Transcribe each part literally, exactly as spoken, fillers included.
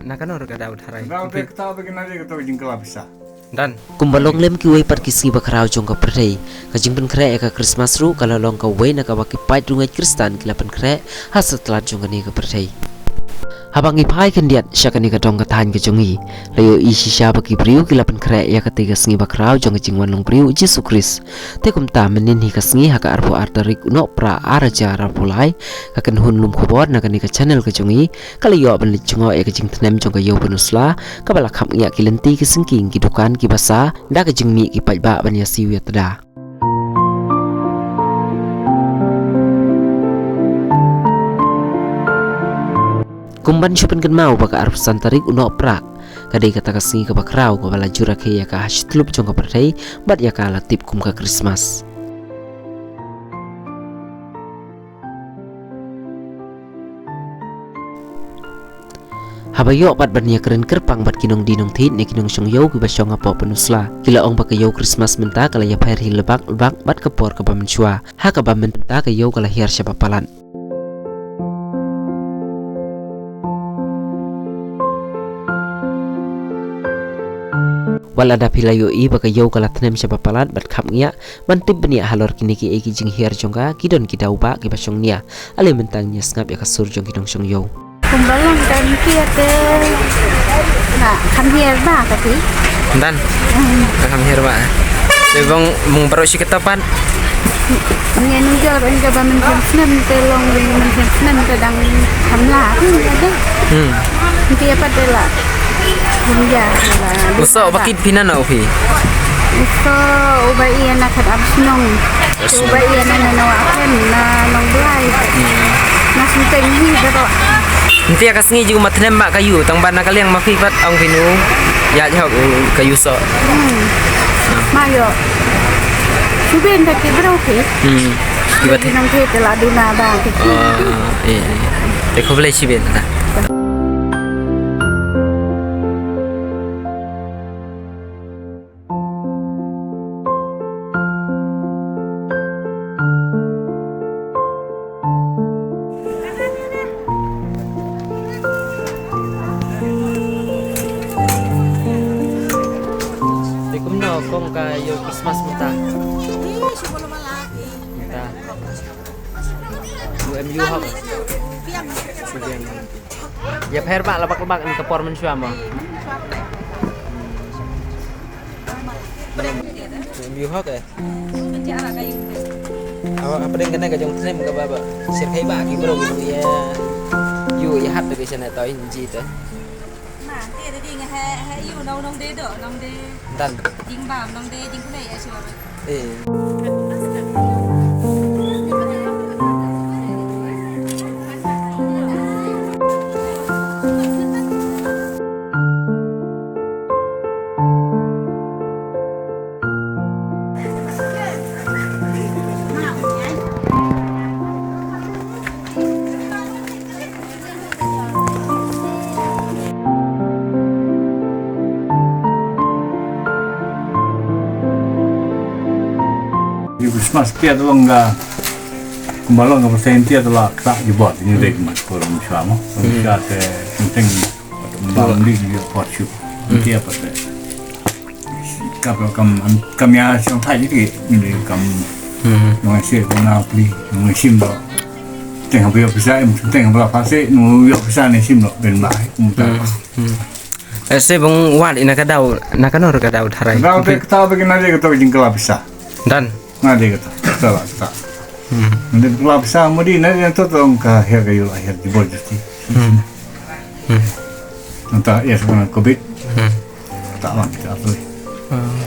Na kano ruh ka daw tharai. Daw te kata ba kina de kato ka jingkylla pisa. Done. Kumba long lem kiwei pat ki sngi bakhraw jong ka pyrthei, ka jingpynkhreh ïa ka Christmas ruh ka la long kawei na kaba ki paid rungeit Khristan ki la pynkhreh ha satlak jong kane ka pyrthei. Haba ngi phai khyndiat sha kane ka dong ka thaiñ ka jong ngi, la ïohi shisha ba ki briew ki la pynkhreh ïa kata ka sngi bakhraw jong ka jingwan long briew u Jisu Khrist. Te kumta mynnin hi ka sngi ha ka arphew ar tarik u Nohprah ar hajar arphew lai, ka kynhun lum khubor na kane ka channel ka jong ngi ka la ïoh ban leit jngoh ïa ka jingthnem jong ka ïew Pynursla, kaba la khapngiah ki lynti ki syngking ki dukan ki basa da ka jingmih ki paidbah ban ïa siew ïa tda. Kum ban shu pynkynmaw ba ka arphew san tarik u Nohprah ka dei kata ka sngi kaba khraw kaba la jur rakhe ïa ka ha shi tyllup jong ka pyrthei bad ïa ka la tip kum ka Christmas. Haba ïoh pat ban ïakren kyrpang bad ki nongdie nongthied ne ki nongshong ïew kiba shong hapoh Pynursla, ki la ong ba ka ïew Christmas mynta ka la ïapher hi lebak lebak bad ka por kaba mynshuwa. Ha kaba mynta ka ïew ka la hiar shaba palat. Wat lada phi la ïohi ba ka ïew ka la thnem shaba palat bad khapngiah, ban tip bniah halor kine kiei ki jinghiar jong ka, ki don ki daw ba kiba shong nia. Ale mynta ngin ïa sngap ïa ka sur jong ki nongshong ïew. Kumba long ka ïing te nga kham hiar ba ka ti. Done. Hmm. Nga kham hiar ba. Te bong bong baroh shi katta pat. Ngi nang jal ka ïing kaba mynshem snem te long mynshem snem te dang kham lah. Hmm, ka dei. Hmm. Ngi ïa pat te lah. Kumba lah. U soh ba kit phi nano phi? U soh uba ïa na khat ap shnong. Uba ïa na na wa ken na Nongblai. Hmm. Na sngewteng hi baroh. Nte ka sngi ju ma thnem ma ka ïew tang ban na ka liang ma phi pat ong phi nu. Ïa jhok ka ïew soh. Hmm. Ma ïoh. Shu ben da ki briew phi. Hmm. Ki ba thnem. Nang phi te la duna ba phi. Ah, eh, eh. Te khublei shibun ta. Te kumno kong ka ïew Christmas mynta? Mynta. U em ïew hok. Ïapher ba lebak lebak ïa ka por mynshuwa mo. Em ïew hok eh. Awa, apa deng kane ka jong thnem kaba ba. Sir kai ba ki bro ki ïa. Ïew ïa hat de shane toh in ji te. Ma, te de ding he he ïew nong nong de do nong de. Done. Ding bam nong de ding kane ïa shuwa. Eh. Christmas te long ka kumba long ka persen te la ka ju bot ni dei kumba por mynshuwa mo. Mynshuwa te teng ba mli ju por shu. Te apa te. Ka ba kam kam ïa shong thai ji ki ni kam. Hmm. Nong shi ko na pli nong shim do. Teng ba ïoh pisa em teng ba pase nong ïoh pisa ne shim do ben ba ai kum ta. Hmm. Hmm. Eh, se bong wat ina ka daw na ka nor ka daw tharai. Daw te kata ba kina de kato jingkylla pisa. Done. Nga de kata kata la kata. Hmm. Nde kylla pisa mo di na de to tong ka her ka yu her di bol justi. Hmm. Hmm. Nta yes kana covid. Hmm. Ta wan ta tu. Hmm.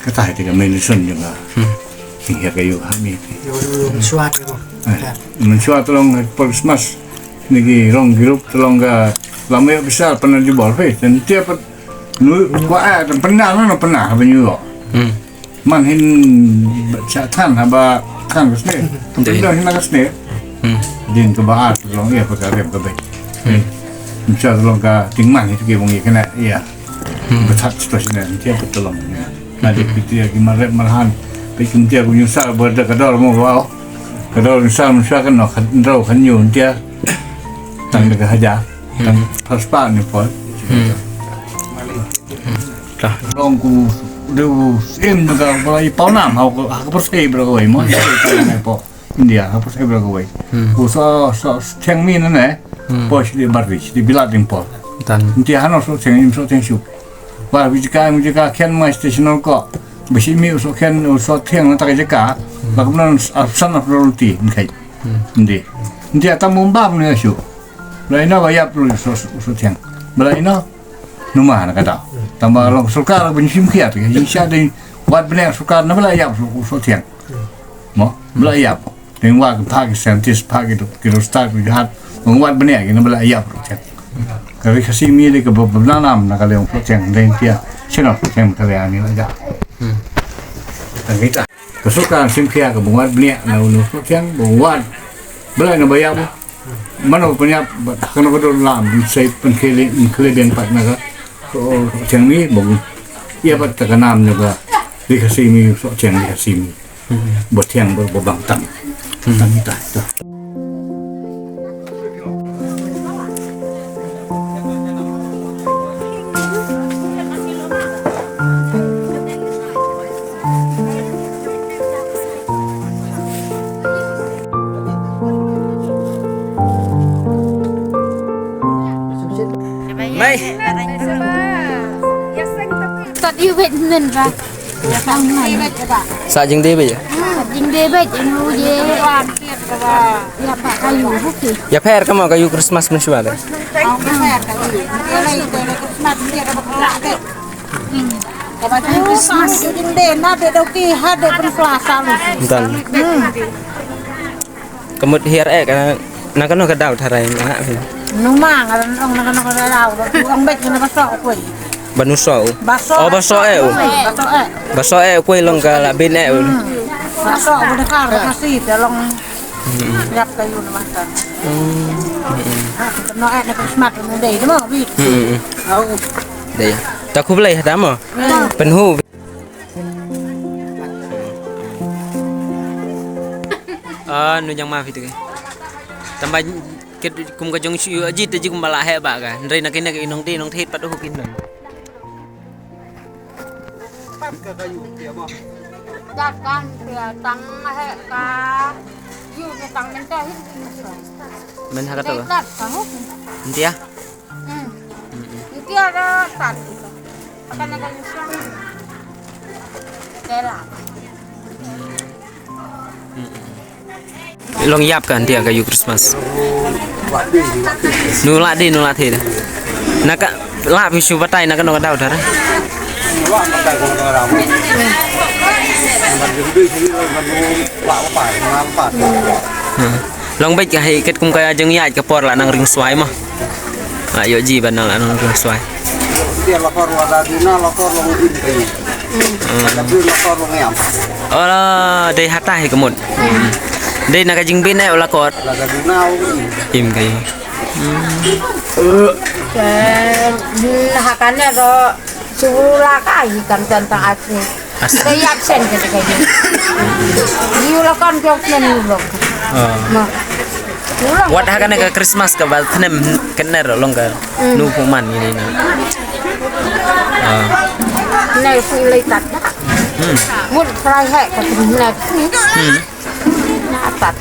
Kata hai te ka medicine jong ka. Hmm. Ki her ka yu ha mi. Yo yo yo suat yo. Eh, mynshuwa tolong por Christmas ni ki rong ki rup tolong ka lama ïa pisa pynah jubor phi. Dan tiap pat nu kwa ai pynah na pynah ha ba nyu. Hmm. Man hin sa than ha ba than ka sne. Pynah hin na ka sne. Hmm. Din ka ba ar tolong ïa pa ka rem ka bek. Hmm. Mynshuwa tolong ka tingman hi ki bong ïa kena ïa. Hmm. Ba that sto sne tiap pat tolong. Ade phi te ki marep marhan. Phi kum te ku nyusar ba da ka dor mo wa. Ka dor nyusar mynshuwa kan no kan dor kan nyu te. Tang da ka hajar. Tang first part ni poi. Hmm. Hmm. Tah. Long ku de u sim de ka ba i pau nam ha ka, ha ka persei bra kawei mo. India ha ka persei bra kawei. Hmm. Ku so so thiang mi na ne. Hmm. Poi shi di bar di shi di bilat ding poi. Tan. India hano so thiang im so thiang shu. Ba bi jika mi jika khian mai station ko. Ba shi mi so khian so thiang na ta ka jaka. Ba kumno san of royalty ngai. Hmm. India. India ta mum bam ne shu. Ba ino ba ïap ruh u soh, u soh thiang. Ba la ino, numa na ka daw. Tang ba long sorkar ban shim khia te, jingshah dei wad bniah sorkar na ba la ïap u soh, u soh thiang. Mo, ba la ïap. Dei wad ka phah ki scientist, phah ki dok-, ki doktor, ki jahaj, ban wad bniah ki na ba la ïap u soh thiang. Ka ri Khasi mi dei kaba, ba nanam na ka liang u soh thiang, dei tia, sino u soh thiang ka liang ni la ïap. Tang kita. Ka sorkar shim khia ka ban wad bniah na u soh thiang, ban wad. Ba la ino ba ïap. Mano pynïap, ba, kano ka don lam, sei pynkheli, pynkheli biang pat na ka. So, thiang mi, bong. Ïa pat ta ka nam na ka. Ri Khasi mi, so thiang ri Khasi mi. Ba thiang ba, ba bang tang. Tang ita, ita. Mai. Tat yu bet nen ba. Sa jing de be. Jing de bet nu ye. Ya pa kayu buki. Ya pher ka mo kayu Christmas men shwa de. Christmas. Ka ba Christmas ding de na de doki ha de pun kelas lalu. Dan. Hmm. Ka mut hiar eh ka na kano ka daw tharai na. Numa ngaran ong na kano ka daw. Ong bet na ba sok kuai. Ba nu sok. Ba sok. Oh, ba sok eh u. Ba sok eh. Ba sok eh kuai long ka la bin eh u. Hmm. Ba sok u de kar ka si de long. Yap kayu na matan. Hmm. No eh na Christmas na de mo bi. Hmm. Au. Dei. Ta khublei hata mo. Pynhu. Ah, nu jang ma phi te. Tamba kit kum ka jong shu ji te ji kum ba la heh ba ka. Ndrei na kine ki nong ti nong thit pat u kin nong. Dak kan pia tang heh ka. Yu ka tang men ta hit. Men ha ka to. Dak ka hu. Ntia. Hmm. Ntia da tat. Akan ada nyusang. Kela. Long yap kan dia kayu Christmas. Nu la di nu la the. Na ka la pi shu batai na ka no ka dau dar. Hmm. Long beit ka hei ket kum ka jong ïaid ka por la nang ring swai ma. La ïoh ji ban nang la nang ring swai. Dia lakor wada dina lakor long im kayu. Wada dina lakor long yam. Oh la dei hata hi kemut. Dei na ka jingbin eh lakor. Wada dina long im. Im kayu. Hakan ne ro. Sula ka hi kan tang tang asli. Asli. Ka ïap sen ka ka hi. Yu la kan jok sen yu lo. Ah. Ma. Yu lo. Wat ha kane ka Christmas ka ba thnem kner long ka. Hmm. Nu pu man ni ni na. Ah. Nai fu lai tat. Hmm. Mut fry he ka thnem. Hmm. Na tat.